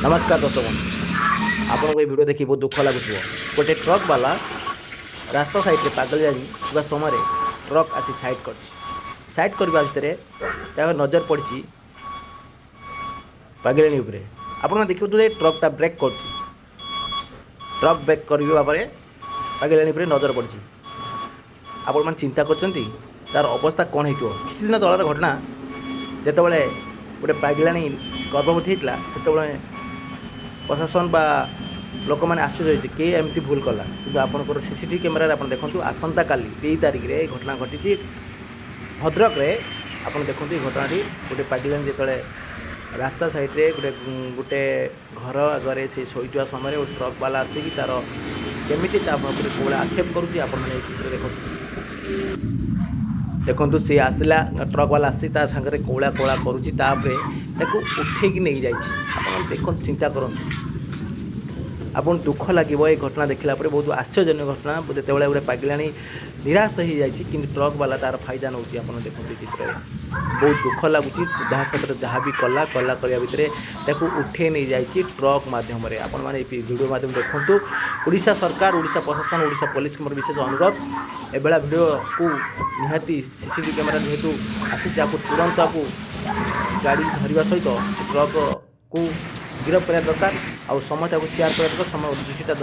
ନମସ୍କାର ଦର୍ଶକ ବନ୍ଧୁ, ଆପଣଙ୍କୁ ଏ ଭିଡ଼ିଓ ଦେଖି ବହୁତ ଦୁଃଖ ଲାଗୁଥିବ। ଗୋଟେ ଟ୍ରକ୍ ବାଲା ରାସ୍ତା ସାଇଡ଼୍ରେ ପାଗଳିଆଣି ଥିବା ସମୟରେ ଟ୍ରକ୍ ଆସି ସାଇଡ଼୍ କରିଛି। ସାଇଡ଼୍ କରିବା ଭିତରେ ତାଙ୍କ ନଜର ପଡ଼ିଛି ପାଗିଳାଣୀ ଉପରେ। ଆପଣ ଦେଖିପାରୁଥିବେ, ଟ୍ରକ୍ଟା ବ୍ରେକ୍ କରୁଛି। ଟ୍ରକ୍ ବ୍ରେକ୍ କରିବା ପରେ ପାଗିଳାଣୀ ଉପରେ ନଜର ପଡ଼ିଛି। ଆପଣମାନେ ଚିନ୍ତା କରୁଛନ୍ତି, ତାର ଅବସ୍ଥା କ'ଣ ହେଇଥିବ? କିଛି ଦିନ ତଳର ଘଟଣା, ଯେତେବେଳେ ଗୋଟେ ପାଗିଳାଣୀ ଗର୍ଭବତୀ ହେଇଥିଲା, ସେତେବେଳେ ପ୍ରଶାସନ ବା ଲୋକମାନେ ଆଶ୍ଚର୍ଯ୍ୟ ହେଇଛି, କିଏ ଏମିତି ଭୁଲ କଲା? କିନ୍ତୁ ଆପଣଙ୍କର ସିସିଟିଭି କ୍ୟାମେରାରେ ଆପଣ ଦେଖନ୍ତୁ, ଆସନ୍ତାକାଲି 2 ତାରିଖରେ ଏ ଘଟଣା ଘଟିଛି ଭଦ୍ରକରେ। ଆପଣ ଦେଖନ୍ତୁ ଏ ଘଟଣାଟି। ଗୋଟେ ପାଗିଳାଣୀ ଯେତେବେଳେ ରାସ୍ତା ସାଇଡ଼୍ରେ ଗୋଟେ ଘର ଆଗରେ ସେ ଶୋଇଥିବା ସମୟରେ ଗୋଟେ ଟ୍ରକ୍ ବାଲା ଆସିକି ତାର କେମିତି ତା ଉପରେ କୋଉଭଳିଆ ଆକ୍ଷେପ କରୁଛି, ଆପଣମାନେ ଏଇ ଚିତ୍ର ଦେଖନ୍ତୁ। ଦେଖନ୍ତୁ, ସିଏ ଆସିଲା, ଟ୍ରକ୍ ବାଲା ଆସି ତା ସାଙ୍ଗରେ କୋଉଳା କୋଳା କରୁଛି, ତାପରେ ତାକୁ ଉଠେଇକି ନେଇଯାଇଛି। ଆପଣ ଦେଖନ୍ତୁ, ଚିନ୍ତା କରନ୍ତୁ, ଆପଣ ଦୁଃଖ ଲାଗିବ ଏ ଘଟଣା ଦେଖିଲା ପରେ। ବହୁତ ଆଶ୍ଚର୍ଯ୍ୟଜନକ ଘଟଣା, ଯେତେବେଳେ ଗୋଟେ ପାଗିଳାଣୀ ନିରାଶ ହେଇଯାଇଛି, କିନ୍ତୁ ଟ୍ରକ୍ ବାଲା ତାର ଫାଇଦା ନେଉଛି। ଆପଣ ଦେଖନ୍ତୁ ଏ ଚିତ୍ରରେ, ବହୁତ ଦୁଃଖ ଲାଗୁଛି। ଯାହା ସହିତ ଯାହା ବି କଲା କଲା, କରିବା ଭିତରେ ତାକୁ ଉଠେଇ ନେଇଯାଇଛି ଟ୍ରକ୍ ମାଧ୍ୟମରେ। ଆପଣମାନେ ଏ ଭିଡ଼ିଓ ମାଧ୍ୟମରେ ଦେଖନ୍ତୁ। ଓଡ଼ିଶା ସରକାର, ଓଡ଼ିଶା ପ୍ରଶାସନ, ଓଡ଼ିଶା ପୋଲିସକୁ ମୋର ବିଶେଷ ଅନୁରୋଧ, ଏଭଳିଆ ଭିଡ଼ିଓକୁ ନିହାତି ସିସିଟିଭି କ୍ୟାମେରା ଯେହେତୁ ଆସିଛି, ତାକୁ ତୁରନ୍ତ ତାକୁ ଗାଡ଼ି ଧରିବା ସହିତ ସେ ଟ୍ରକ୍କୁ ଗିରଫ କରିବା ଦରକାର ଆଉ ସମସ୍ତେ ତାକୁ ସେୟାର କରିବା ଦରକାର। ସମୟ ଦୃଷ୍ଟିଟା